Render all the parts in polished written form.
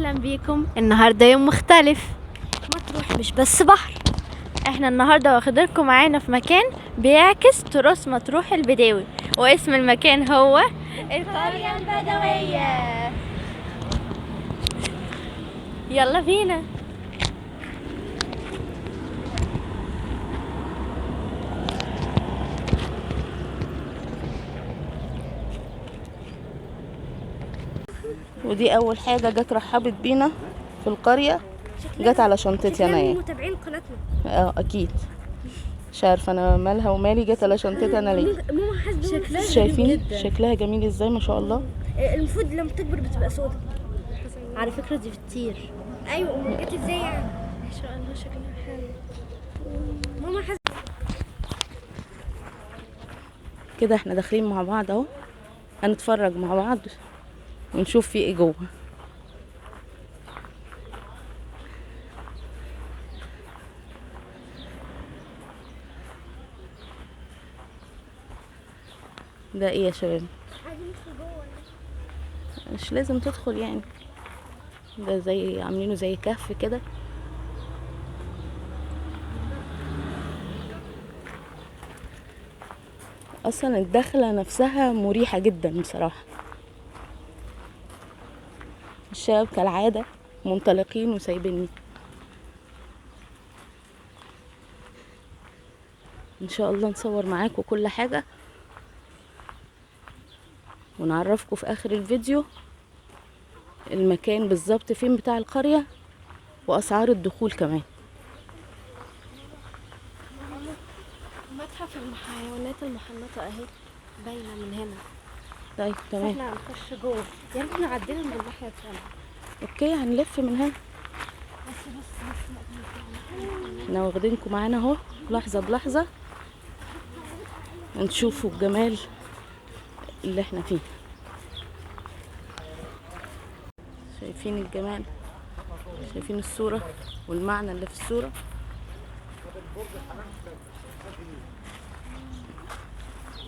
اهلا بيكم. النهارده يوم مختلف. مطروح مش بس بحر. احنا النهارده واخدينكم معانا في مكان بيعكس تراث مطروح البداوي، واسم المكان هو القرية البدوية. يلا بينا. ودي اول حاجة جت رحبت بينا في القرية، جت على شنطتي انا يعني. متابعين قناتنا. اه اكيد. مش عارفه انا مالها ومالي، جت على شنطتي انا ليه؟ ماما حاسه شكلها شايفين شكلها جميل ازاي ما شاء الله. المفروض لما تكبر بتبقى سودا. على فكرة دي بتطير. ايوه، امال جت ازاي يعني؟ ما شاء الله شكلها حلو. ماما حاسه كده احنا داخلين مع بعض اهو، هنتفرج مع بعض ونشوف في ايه جوه. ده ايه يا شباب؟ مش لازم تدخل يعني، ده زي عاملينه زي كهف كده. اصلا الدخلة نفسها مريحة جدا بصراحة. الشباب كالعادة منطلقين وسايبيني. ان شاء الله نصور معاكم كل حاجة ونعرفكم في اخر الفيديو المكان بالظبط فين بتاع القرية واسعار الدخول كمان. متحف الحيوانات المحنطة اهي باينة من هنا. طيب تمام، احنا هنخش جوه يعني، احنا عدينا من الناحية الثانية. okay هنلف من هنا. بس احنا واخدينكم معانا اهو لحظة بلحظة نشوفوا الجمال اللي احنا فيه. شايفين الجمال، شايفين الصورة والمعنى اللي في الصورة.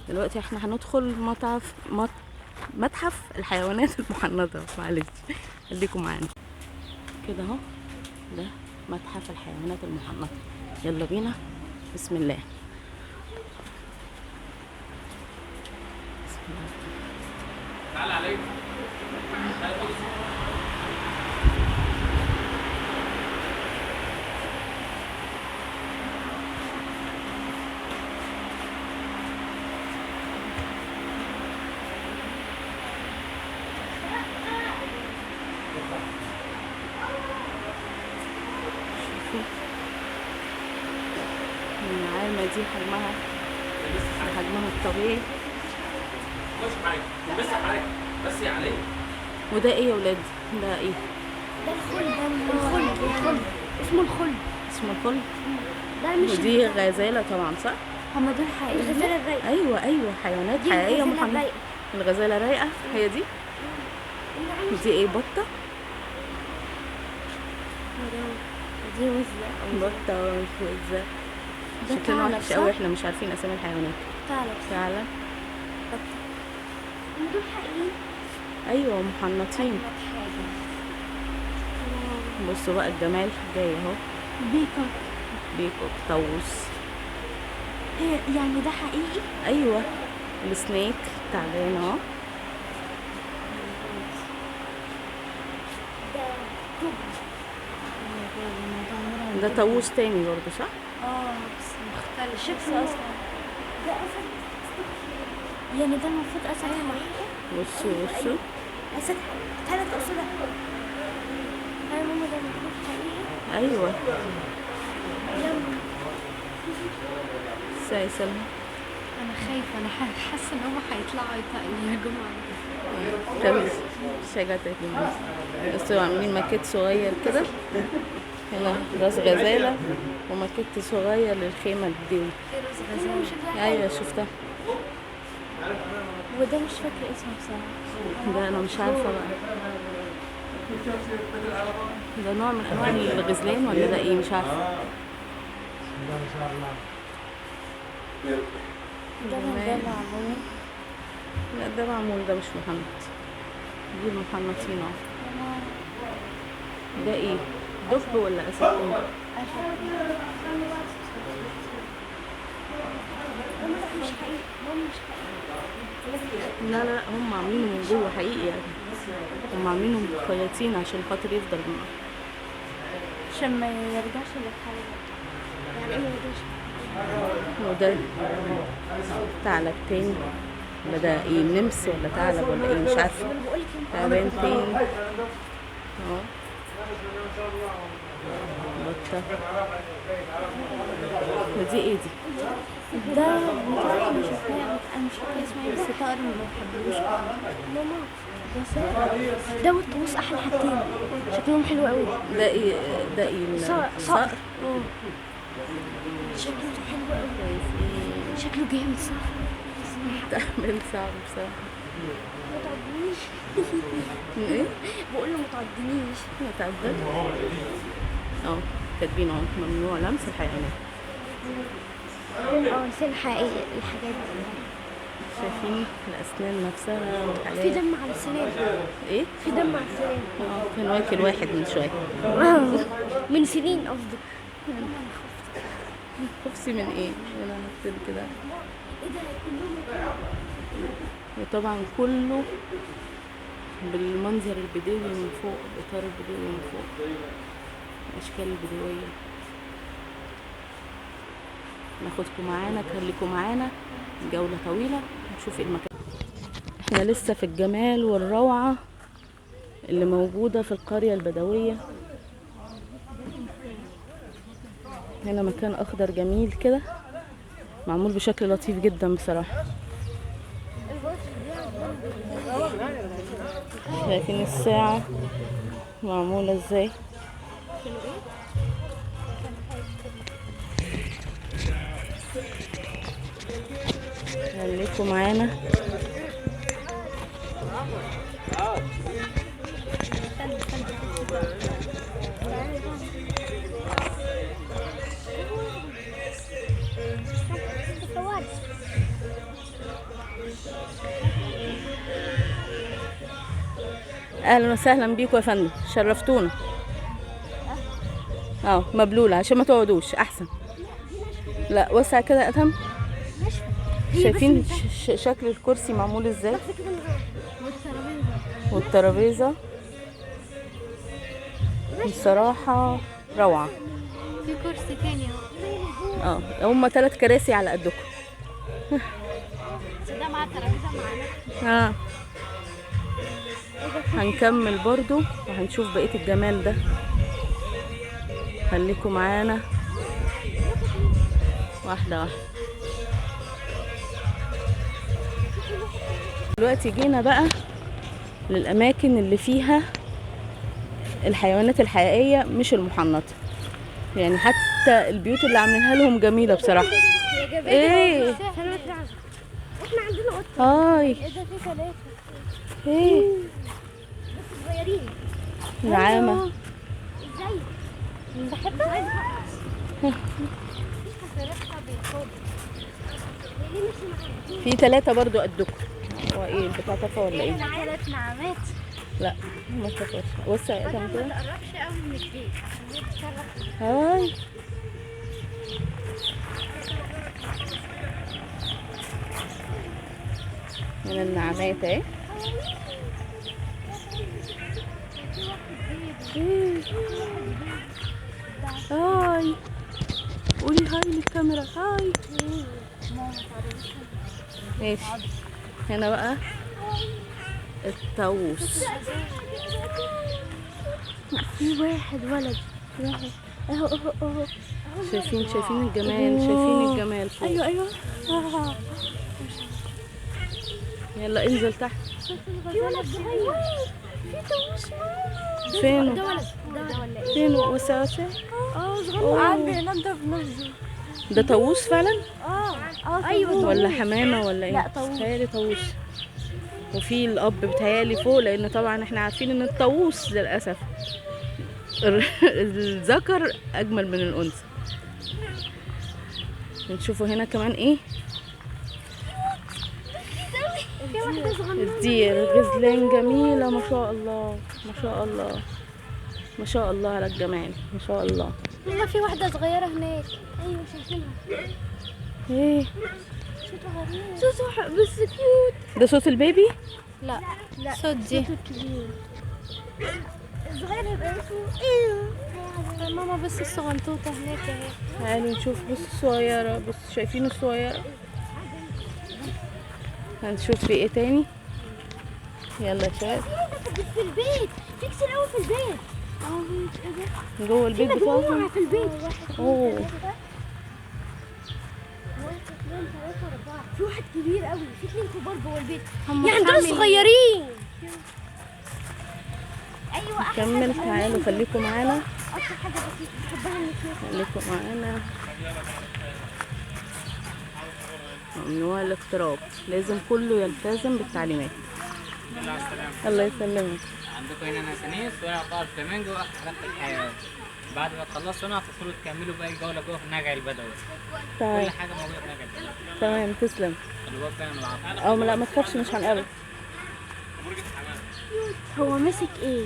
دلوقتي احنا هندخل متحف الحيوانات المحنطة. معلش خليكم معانا كده اهو، ده متحف الحيوانات المحنطة. يلا بينا، بسم الله. بسم الله. تعال عليك. النعامة دي حجمها الطبيعي. بس حضرتك بس يا علي. وده ايه يا ولاد؟ ده ايه؟ ده الخل. الخل اسمه الخل. اسمه الخل. ده مش ودي غزالة طبعا صح؟ هما دول حقيقيين. الغزالة الرايقة. ايوه حيوانات حقيقية محنطة. الغزالة رايقة هي دي. ودي ايه؟ بطة. دي وزة. بطة وزة. شكلنا وحش قوي، احنا مش عارفين اسامي الحيوانات. ثعلب. ثعلب. هم دول حقيقيين. ايوه محنطين. بصوا بقى الجمال جاي اهو. peacock. peacock، طاووس. هي يعني ده حقيقي؟ ايوه. ال snake تعبان اهو. ده طاووس تاني برضه صح؟ اه بس مختلف شكله اصلا. ده اسد. يعني ده المفروض اسد حقيقي. بصوا اسد ثلاث اسود. ايوه ماما ده المفروض حقيقي. ايوه. ازاي سلمى؟ انا خايفة، انا حاسه ان هم هيطلعوا يهجموا علينا. طب شجرة تهجم. بصوا عاملين ماكيت صغير كده هنا، راس غزاله وماكيت صغير للخيمه البدوي. في راس غزاله. ايوه شفتها. وده مش فاكره اسمه بصراحة. ده انا مش عارفه بقى، ده نوع من انواع الغزلان ولا ده ايه؟ مش عارفه. ده معمول. لا ده معمول، ده مش محنط. دي المحنطين اهو. ده ايه؟ دب ولا اسد؟ مش حقيقي، مش حقيقي. لا لا، هم عاملينه من جوه حقيقي يعني، هم عاملينه مخيطين عشان خاطر يفضل، عشان ما يرجعش للحالة. يعني ايه ما يرجعش؟ وده ثعلب تاني ولا ده ايه؟ نمس ولا ثعلب ولا ايه؟ مش عارفه. تعبان تاني اهو، بطة. ودي ايه دي؟ ده بتاع مش عارفه، انا مش فاكره اسمه ايه، بس طائر ما بحبوش. ماما ده والطاووس احلى حاجتين، شكلهم حلو قوي. ده ايه؟ ده ايه؟ صقر. شكله حلو قوي، شكله جامد. صح، تعبان صعب بصراحة. ما تعضنيش. ايه؟ بقول له ما تعضنيش. ما تعضنيش. اه كاتبين اهو ممنوع لمس الحيوانات. اه لسان حقيقي الحاجات دي. شايفين الاسنان نفسها والحاجات. في دم على السنان. ايه؟ في دم على السنان. اه كان واكل واحد من شوية. من سنين قصدك. خفتي من ايه؟ انا عملت كده. ايه ده كلهم؟ وطبعا كله بالمنظر البدوي من فوق، الاطار البدوي من فوق، الاشكال البدوية. ناخدكم معانا، تخليكم معانا جولة طويلة نشوف المكان. احنا لسه في الجمال والروعه اللي موجودة في القرية البدوية. هنا مكان اخضر جميل كده، معمول بشكل لطيف جدا بصراحة. شايفين الساعة معمولة ازاي؟ خليكم معانا. اهلا وسهلا بيكم يا فندم، شرفتونا. اه مبلوله عشان ما تقعدوش احسن. لا وسع كده يا ادهم. شايفين شكل الكرسي معمول ازاي؟ والترابيزه بصراحة روعه. في كرسي تاني اهو. اه هما 3 كراسي على قدكم. ده مع الترابيزة معانا. اه هنكمل برضو وهنشوف بقية الجمال ده. خليكم معانا واحدة واحدة. دلوقتي جينا بقى للأماكن اللي فيها الحيوانات الحقيقية مش المحنطة. يعني حتى البيوت اللي عاملينها لهم جميلة بصراحة. ايه؟ احنا عندنا قطة. هاي. ايه؟ صغيرين. نعامة. ازاي؟ بحبها. في 3 برضو قدكم. هو ايه البتاع طفى ولا ايه؟ 3 نعامات. لا ما طفاش. وسع يا ادم كده. ما تقربش قوي من البيت عشان هي بتصرخ. هاي. من النعامات اهي. hi قولي hi للكاميرا. hi ماشي. هنا بقى الطاووس. في واحد ولد واحد اهو اهو اهو. شايفين شايفين الجمال، شايفين الجمال فوق. ايوه ايوه. يلا انزل تحت. في ولد صغير، في طاووس. فينه؟ ده ولد ده ولا ايه؟ فينه؟ وسع وسع. اه صغير قاعد بينضف نفسه. ده طاووس فعلا؟ اه اه ايوه. ولا حمامه ولا ايه؟ لا طاووس. بتهيألي طاووس. وفي الاب بتهيألي فوق، لان طبعا احنا عارفين ان الطاووس للاسف الذكر اجمل من الانثى. نشوفوا هنا كمان ايه؟ في واحدة صغننه. الدير غزلان جميلة ما شاء الله ما شاء الله. ما شاء الله على الجمال، ما شاء الله. والله في واحدة صغيرة هناك. ايوه شايفينها. ايه صوته غريب، صوته بس cute. ده صوت ال baby؟ لا لا، صوت دي صوته الكبير. الصغير هيبقى اسمه ايه؟ ماما بس الصغنطوطة هناك اهي. تعالوا نشوف. بص الصغيرة، بص شايفين الصغيرة. هنشوف في ايه تاني. يلا يا شباب. في البيت في كتير قوي في البيت. جوه البيت بتاعهم في البيت. اوه 1 2 3 4. في واحد كبير قوي، في 2 كبار جوه البيت، يعني دول صغيرين. ايوه كمل. تعالوا خليكم معانا، اكتر حاجة بحبها خليكم معانا. ممنوع الاقتراب، لازم كله يلتزم بالتعليمات. الله يسلمك. عندكم هنا نسانيس وهنا طائر فلامينجو واخر حديقة الحيوان. بعد ما تخلصوا هنا هتدخلوا تكملوا باقي الجولة جوه في النجع البدوي. تمام، كل حاجة موجودة في النجع البدوي. تمام تسلم. خلي بالك من العقرب. لا ما تخافش مش هنقابل. هو ماسك ايه؟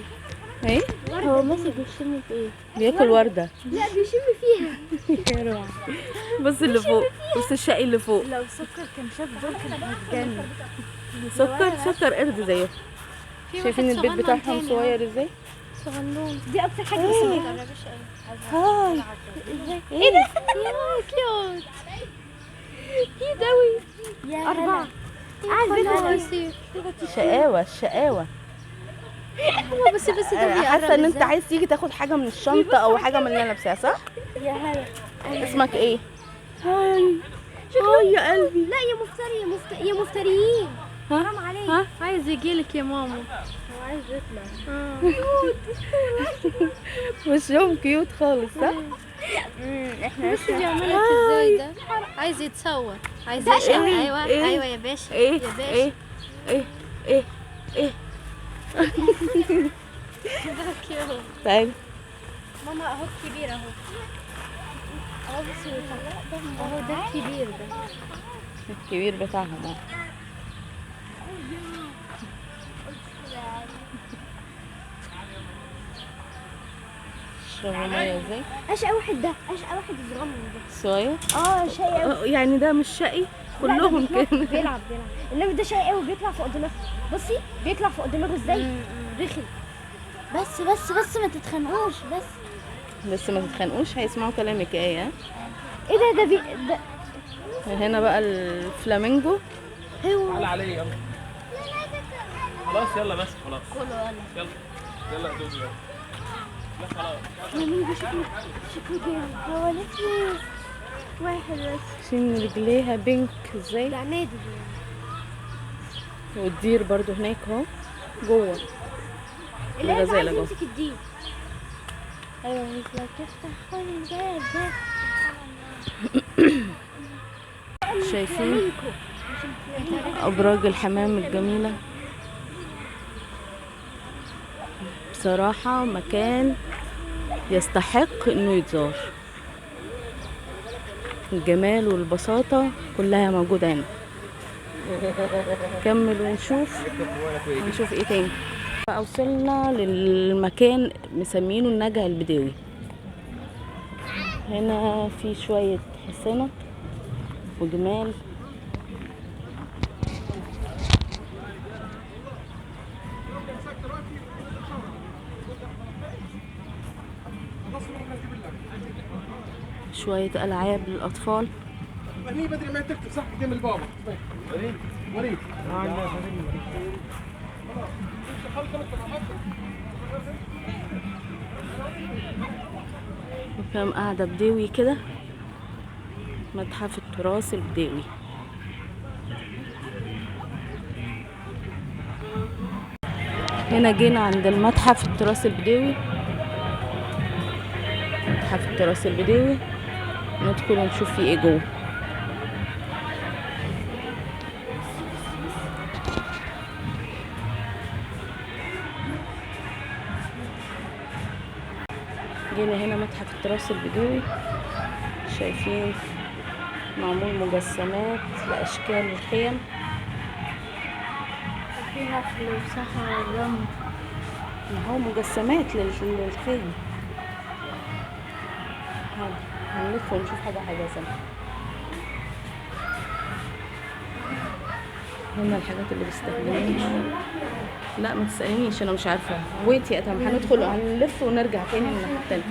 ايه؟ هو ماسك بيشم في ايه؟ بياكل ورده. لا بيشم فيها. يا روح. بص اللي فوق، بص الشقي اللي فوق. لو سكر كان شاف دول كان هيتجنن. سكر قرد زيه. شايفين البيت بتاعهم صغير ازاي؟ صغنون. دي اكتر حاجة بحبها. hi ايه ده؟ cute cute قوي. 4. شقاوة الشقاوة. بس بس ده حاسه ان انت عايز تيجي تاخد حاجة من الشنطة او حاجة من اللي انا لابساها، صح؟ يا هلا. اسمك ايه؟ hi hi يا قلبي. لا يا مفتري، يا مفتريين، حرام عليك. ها عايز يجيلك يا ماما. هو عايز يطلع. cute. وشهم cute خالص، صح؟ احنا بس بيعملك ازاي ده؟ عايز يتصور، عايز يشقى. ايوه ايوه يا باشا، يا باشا. ايه ايه ايه ايه. تعالي ماما. اهو الكبير اهو، اهو بس اهو ده الكبير، ده الكبير بتاعهم اهو. اشربوا مية ازاي؟ اشقى واحد ده، اشقى واحد الصغنن ده صغير. شقي قوي. يعني ده مش شقي؟ كلهم كده. بيلعب انما ده شقي قوي، بيطلع فوق دماغه. بصي بيطلع فوق دماغه ازاي، رخي. بس بس بس ما تتخانقوش، بس بس ما تتخانقوش، هيسمعوا كلامك. ايه ايه ده؟ ده ده هنا بقى الفلامينجو. تعالى عليا يلا. خلاص يلا بس خلاص. يلا يلا يا دوبي. لا خلاص. فلامينجو شكله جامد. هو لسه واحد بس. شين رجليها pink ازاي؟ ده نادي. وال deer برضو هناك اهو جوه. الغزالة جوه. يمسك ال deer. ايوه مثلك تفتح الباب ده. شايفين ابراج الحمام الجميلة؟ بصراحة مكان يستحق انه يتزار. الجمال والبساطه كلها موجودة هنا. نكمل ونشوف ونشوف ايه تاني. وصلنا للمكان مسمينه النجع البدوي. هنا في شوية حصنة وجمال. شوية ألعاب للأطفال. بدري ما تكتب صح قدام البابا. وليد وليد وكم قاعدة بدوي كده. متحف التراث البدوي. هنا جينا عند المتحف التراث البدوي. متحف التراث البدوي ندخل ونشوف فيه ايه جوه. جينا هنا متحف التراث البدوي، شايفين معمول مجسمات لأشكال الخيم، فيها نخل وصحراء ورمل. ما هو مجسمات للخيم. حاضر هنلف ونشوف حاجة حاجة سنة. هنا الحاجات اللي بيستخدموها. لا ما تسألنيش انا مش عارفة. wait يا ادهم، هندخل هنلف ونرجع تاني الناحية التانية.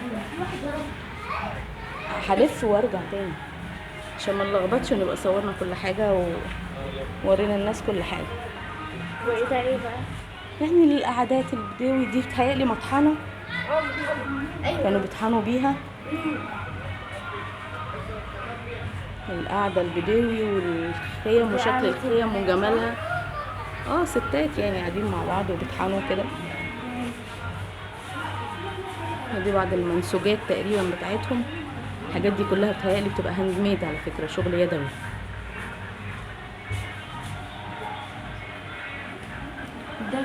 هلف وارجع تاني عشان ما نلخبطش ونبقى صورنا كل حاجة وورينا الناس كل حاجة. وايه ده ايه بقى؟ يعني القعدات البدوي دي بتهيألي مطحنة. كانوا بيطحنوا بيها. القعدة البدوي والخيم وشكل الخيم وجمالها. ستات يعني قاعدين مع بعض وبيطحنوا كده. دي بعض المنسوجات تقريبا بتاعتهم. الحاجات دي كلها بتهيألي بتبقى handmade على فكرة، شغل يدوي. ده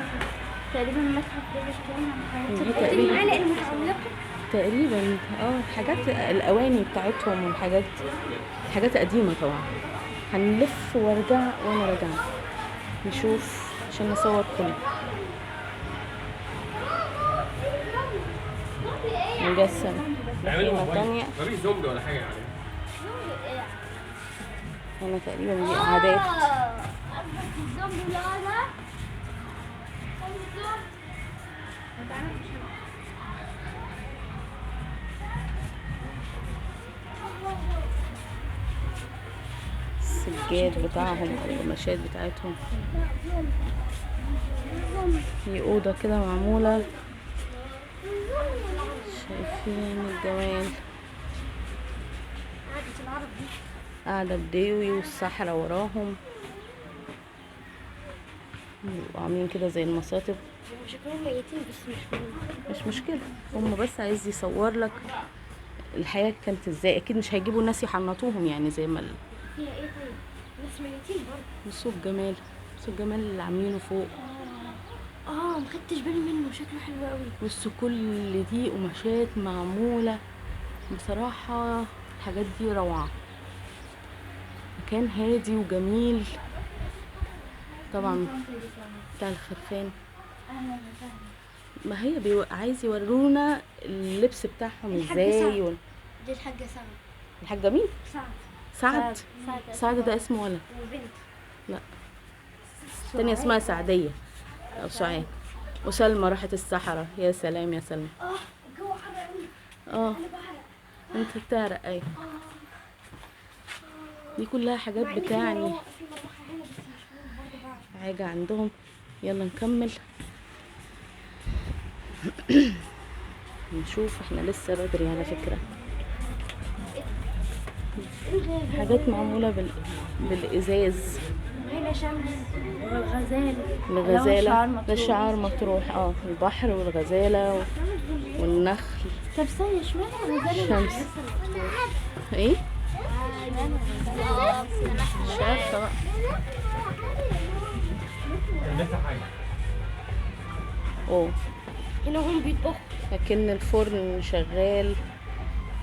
تقريبا المتحف ده بيتكلم عن حاجات المعالق المتعلقة تقريبا. حاجات الاواني بتاعتهم والحاجات، حاجات قديمة طبعا. هنلف وارجع وانا راجعه نشوف عشان نصور كله. مجسم خيمة تانية. مفيش زومبي ولا حاجة يعني. هنا تقريبا دي قعدات. السجاد بتاعهم او القماشات بتاعتهم. في اوضة كده معمولة، شايفين الجمال. قاعدة بديوي والصحراء وراهم، وعاملين كده زي المصاطب. شكلهم ميتين بس مش مشكلة، هم بس عايز يصور لك الحياة كانت ازاي. اكيد مش هيجيبوا الناس يحنطوهم يعني زي ما فيها ايه. طيب ناس ميتين برضه. بصوا الجمال، بصوا الجمال اللي عاملينه فوق. ما خدتش بالي منه، شكله حلو قوي. بصوا كل دي قماشات معمولة بصراحة، الحاجات دي روعة. مكان هادي وجميل. طبعا بتاع الخرفان. ما هي عايز يورونا اللبس بتاعهم ازاي. دي الحاجة سعد. الحاجة مين؟ سعد. سعد. سعد ده اسمه ولا؟ وبنت. لا الثانية اسمها سعدية أو سعاد. وسلمى راحت الصحراء. يا سلام يا سلمى. الجو حر قوي. انا بعرق. انت بتعرق. ايوه. دي كلها حاجات بتاعني حاجة عندهم. يلا نكمل نشوف. احنا لسه بدري على فكرة. حاجات معمولة بالإزاز. هنا شمس والغزالة. الغزالة ده شعار مطروح. البحر والغزالة والنخل. طب ثانية، اشمعنى الغزالة؟ شمس ايه؟ مش عارفة بقى. هنا هم بيطبخوا. لكن الفرن شغال.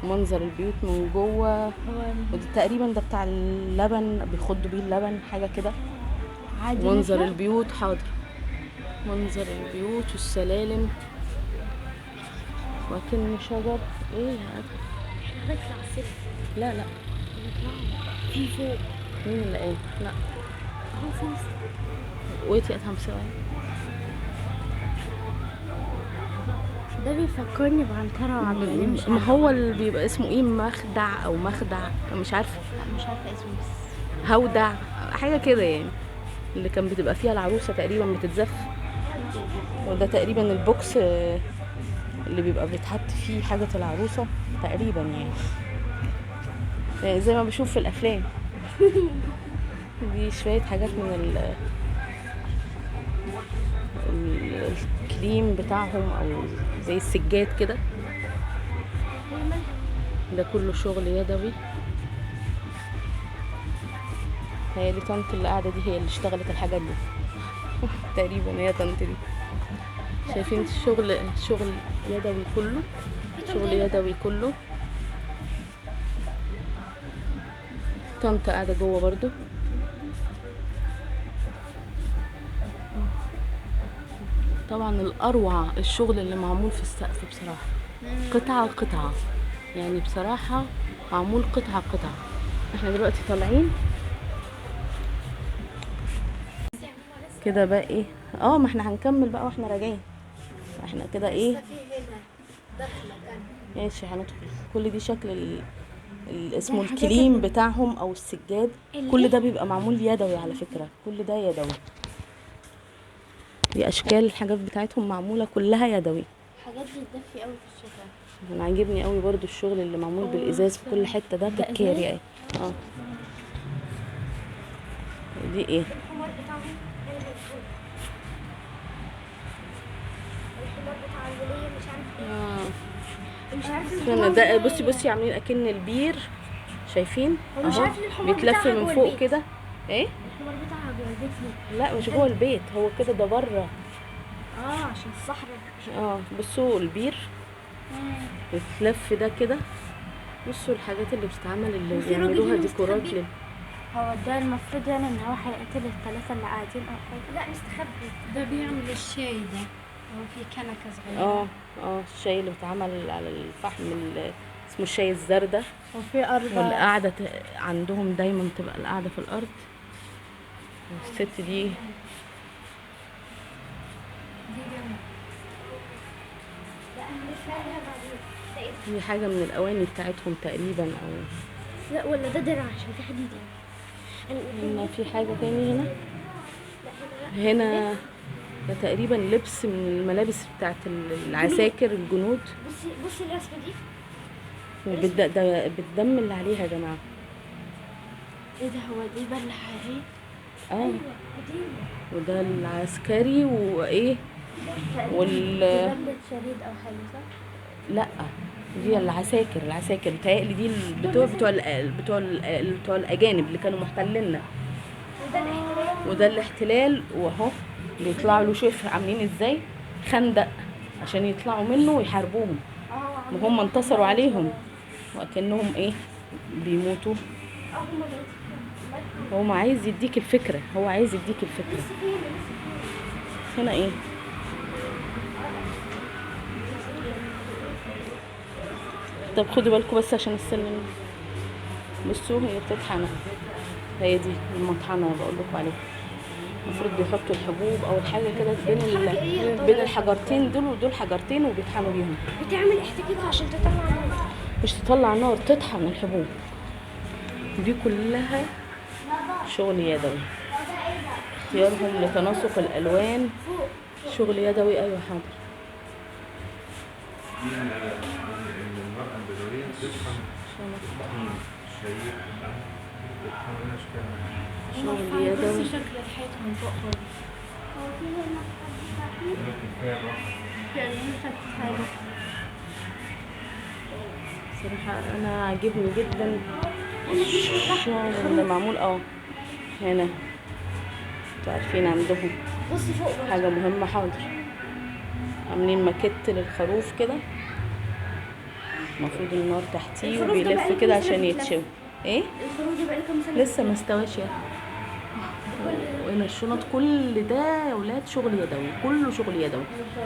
منظر البيوت من جوه. وده تقريبا ده بتاع اللبن، بيخضوا بيه اللبن حاجة كده. منظر البيوت. حاضر. منظر البيوت والسلالم وكأن شجر. ايه يا ادهم؟ احنا هنطلع السلم. لا لا في فوق. مين اللي قال؟ لا wait يا ادهم ثواني. ده بيفكرني بعنترة وعبد العليم. ما هو اللي بيبقى اسمه ايه؟ مخدع او مخدع، مش عارفه. لا مش عارفه اسمه بس هودع حاجة كده يعني، اللي كان بتبقى فيها العروسة تقريبا بتتزف. وده تقريبا ال box اللي بيبقى بيتحط فيه حاجة العروسة تقريبا يعني زي ما بشوف في الافلام. دي شوية حاجات من الكليم بتاعهم او زي السجاد كده. ده كله شغل يدوي. هي دي طنط اللي قاعدة دي، هي اللي اشتغلت الحاجات دي تقريبا. هي طنط دي. شايفين الشغل؟ شغل يدوي كله، شغل يدوي كله. طنط قاعدة جوه برضو. طبعا الاروع الشغل اللي معمول في السقف بصراحة، قطعه قطعه، يعني بصراحة معمول قطعه قطعه. احنا دلوقتي طالعين كده بقى ايه، ما احنا هنكمل بقى واحنا راجعين. احنا كده ايه ماشي، هندخل كل دي شكل اسمه الكليم بتاعهم او السجاد. كل ده بيبقى معمول يدوي على فكرة، كل ده يدوي. دي اشكال الحاجات بتاعتهم معمولة كلها يدوي. حاجات بتدفي قوي في الشتاء. انا عاجبني قوي برضو الشغل اللي معمول بالازاز في كل حتة ده، تكاري يعني. دي ايه؟ الحمار بتاعهم، الحمار بتاع الولية مش عارف ايه، مش عارف. استنى ده، بصي بصي عاملين اكن البير، شايفين؟ مش عارف ليه الحمار بيتلف من فوق كده. ايه الحمار بتاعها جوه البيت ليه؟ لا مش جوه البيت، هو كده ده بره. عشان الصحراء. بصوا البير بيتلف ده كده. بصوا الحاجات اللي بتتعمل اللي بيعملوها ديكورات لل هو ده المفروض يعني ان هو هيقتل الثلاثة اللي قاعدين او حاجة. لا مستخبي ده، بيعمل الشاي ده، هو في كنكه صغيرة. الشاي اللي بيتعمل على الفحم اللي اسمه الشاي الزردة. وفي ارض، والقعده عندهم دايما تبقى القعدة في الارض. والست دي دي حاجة من الاواني بتاعتهم تقريبا، او لا ولا ده درع عشان في حديد يعني. هنا في حاجة تاني هنا، هنا ده تقريبا لبس من الملابس بتاعت العساكر الجنود. بصي بصي الرسمة دي ده بالدم اللي عليها يا جماعة. ايه ده؟ هو دي بدله حقيقية؟ ايوه وده العسكري وايه وال بدله شريط او حاجة صح؟ لا دي العساكر، العساكر بتهيألي دي بتوع بتوع بتوع بتوع الاجانب اللي كانوا محتليننا. وده الاحتلال، واهو بيطلعوا له، شوف عاملين ازاي خندق عشان يطلعوا منه ويحاربوهم. ما هم انتصروا عليهم وكأنهم ايه بيموتوا. هو ما عايز يديك الفكرة، هو عايز يديك الفكرة. هنا ايه؟ طب خدوا بالكم بس عشان السلم. بصوا هي بتطحن، هي دي المطحنه بقول لكم عليها. المفروض بيحطوا الحبوب او الحاجة كده بين بين الحجرتين دول، ودول حجرتين وبيطحنوا بيهم. بتعمل احتكاك عشان تطلع نار. مش تطلع نار، تطحن الحبوب دي كلها. شغل يدوي، اختيارهم لتناسق الالوان شغل يدوي. ايوه حاضر. المرأة البدوية بتطحن الشعير، بتطحن شغل يدوي. شكل الحيط من فوق خالص. صراحة أنا عاجبني جدا الشغل اللي معمول. هنا انتوا عارفين عندهم حاجة مهمة. حاضر، عاملين ماكيت للخروف كده، المفروض النار تحتيه وبيلف كده عشان يتشوي. ايه الخروف ده بقاله كام سنة؟ لسه ما استواش يعني. وهنا الشنط، كل ده يا ولاد شغل يدوي، كله شغل يدوي.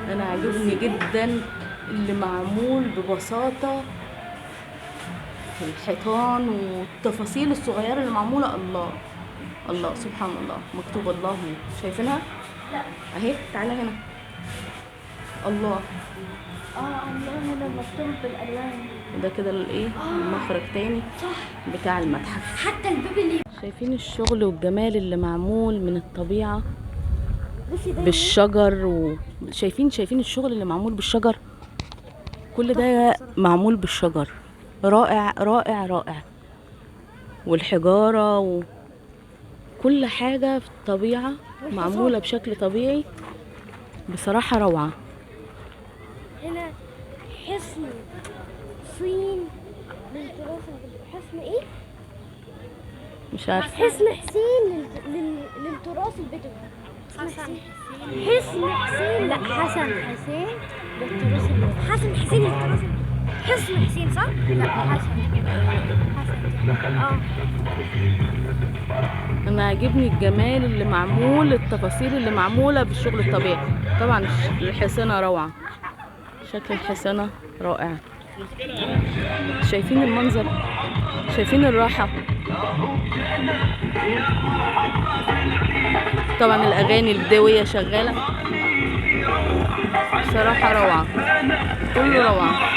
انا عاجبني جدا اللي معمول ببساطة في الحيطان والتفاصيل الصغيرة اللي معمولة. الله الله، سبحان الله، مكتوب الله اهي، شايفينها؟ لا اهي، تعالى هنا. الله، الله هنا مكتوب بالالوان. وده كده الايه المخرج تاني صح بتاع المتحف. حتى الباب اللي شايفين الشغل والجمال اللي معمول من الطبيعة بالشجر، وشايفين شايفين الشغل اللي معمول بالشجر، كل ده معمول بالشجر. رائع رائع رائع. والحجارة وكل حاجة في الطبيعة معمولة بشكل طبيعي، بصراحة روعة. هنا حصن صين للتراث، حصن ايه؟ مش عارفة. حصن حسين للتراث البدوي. حسن حصن حسين، لا حسن حسين للتراث البدوي. حسن حسين للتراث البدوي. حصن حسين صح؟ لا حسن حسن. انا عاجبني الجمال اللي معمول، التفاصيل اللي معمولة بالشغل الطبيعي. طبعا الحصانة روعه، شكل الحصانة رائع. شايفين المنظر؟ شايفين الراحة؟ طبعا الاغاني البدوية شغالة، صراحة روعه، كله روعه.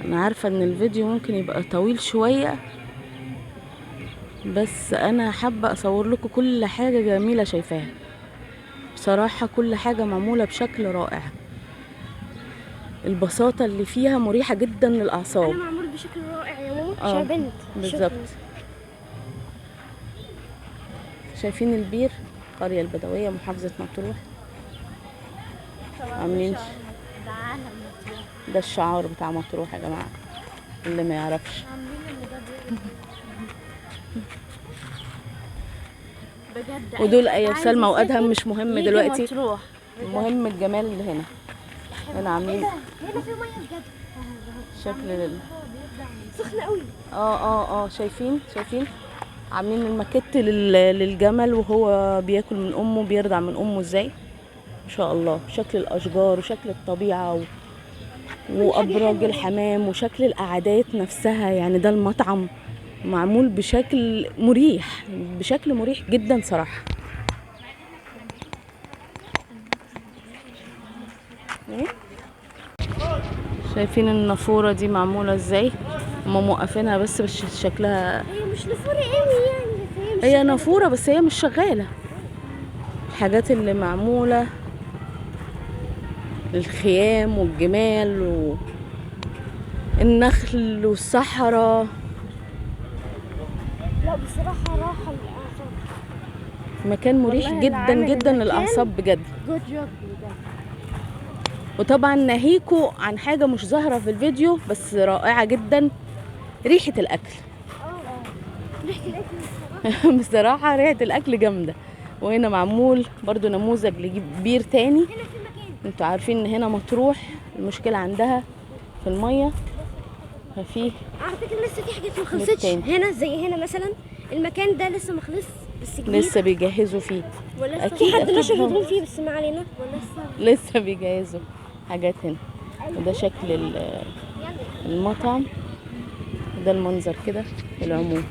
انا عارفه ان الفيديو ممكن يبقى طويل شوية، بس انا حابة اصور لكم كل حاجة جميلة شايفاها. بصراحة كل حاجة معمولة بشكل رائع، البساطة اللي فيها مريحه جدا للاعصاب. انا معمول بشكل رائع يا ماما، مش بنت بالظبط. شايفين البير، القرية البدوية محافظة مطروح، عاملين ده الشعار بتاع مطروح يا جماعة اللي ما يعرفش. بجد ودول ايه وسلمى وادهم مش مهم دلوقتي، المهم الجمال اللي هنا. هنا عاملين هنا في مية بجد، شكل سخنة قوي. شايفين عاملين الماكيت للجمل وهو بياكل من امه، بيرضع من امه ازاي ما شاء الله. شكل الاشجار وشكل الطبيعة وابراج الحمام وشكل القعدات نفسها، يعني ده المطعم معمول بشكل مريح، بشكل مريح جدا صراحة. شايفين النافوره دي معمولة ازاي؟ هما موقفينها بس شكلها هي مش نافورة قوي يعني، بس هي نافورة بس هي مش شغالة. الحاجات اللي معمولة الخيام والجمال والنخل والصحراء، لا بصراحة راحة للاعصاب، مكان مريح جدا جدا للاعصاب بجد. good job بجد. وطبعا ناهيكوا عن حاجة مش ظاهره في الفيديو بس رائعة جدا، ريحه الاكل. ريحه الاكل بصراحة ريحه الاكل جامدة. وهنا معمول برضو نموذج لبير تاني. هنا في مكان، انتوا عارفين ان هنا مطروح المشكلة عندها في المية، ففي على فكرة لسه في حاجات ما خلصتش هنا، زي هنا مثلا المكان ده لسه ما خلصش بس جديد، لسه بيجهزوا فيه. اكيد حد نشر هدوم فيه بس ما علينا، لسه بيجهزوا حاجات هنا. وده شكل المطعم، ده المنظر كده في العموم.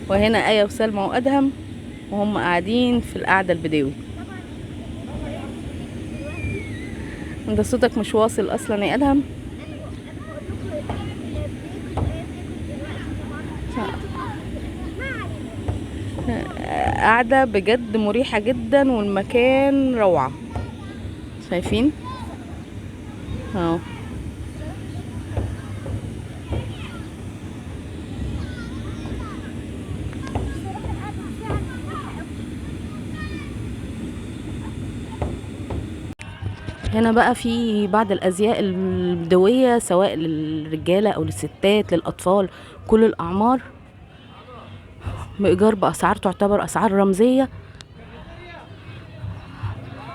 وهنا آية وسلمى وأدهم وهم قاعدين في القعدة البدوي. انت صوتك مش واصل اصلا يا ادهم. قاعدة بجد مريحة جدا والمكان روعة. شايفين اهو. هنا بقى في بعض الازياء البدوية سواء للرجاله او للستات للاطفال، كل الاعمار، بايجار باسعار تعتبر اسعار رمزية.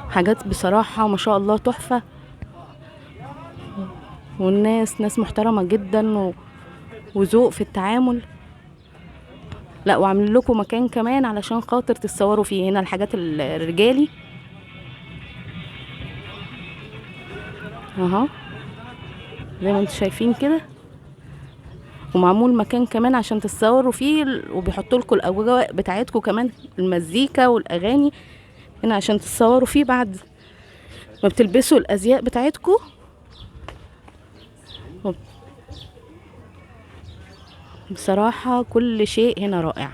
حاجات بصراحة ما شاء الله تحفة، والناس ناس محترمه جدا وذوق في التعامل. لا وعاملين لكم مكان كمان علشان خاطر تتصوروا فيه. هنا الحاجات الرجالي اهو زي ما انتم شايفين كده، ومعمول مكان كمان عشان تتصوروا فيه، وبيحطوا لكم الاجواء بتاعتكم كمان، المزيكا والاغاني هنا عشان تتصوروا فيه بعد ما بتلبسوا الازياء بتاعتكم. بصراحة كل شيء هنا رائع.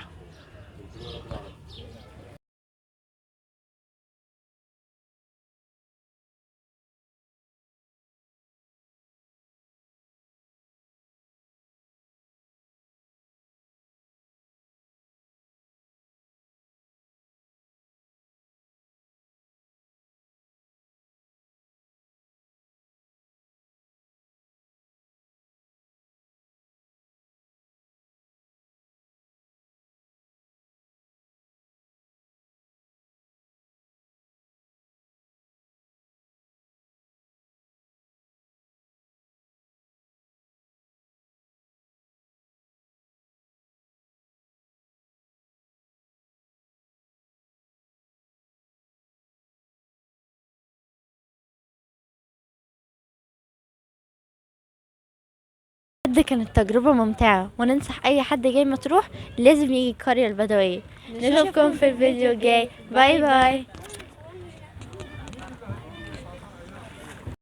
بجد كانت تجربة ممتعة، وننصح أي حد جاي مطروح لازم يجي القرية البدوية. نشوفكم في الفيديو الجاي. bye bye.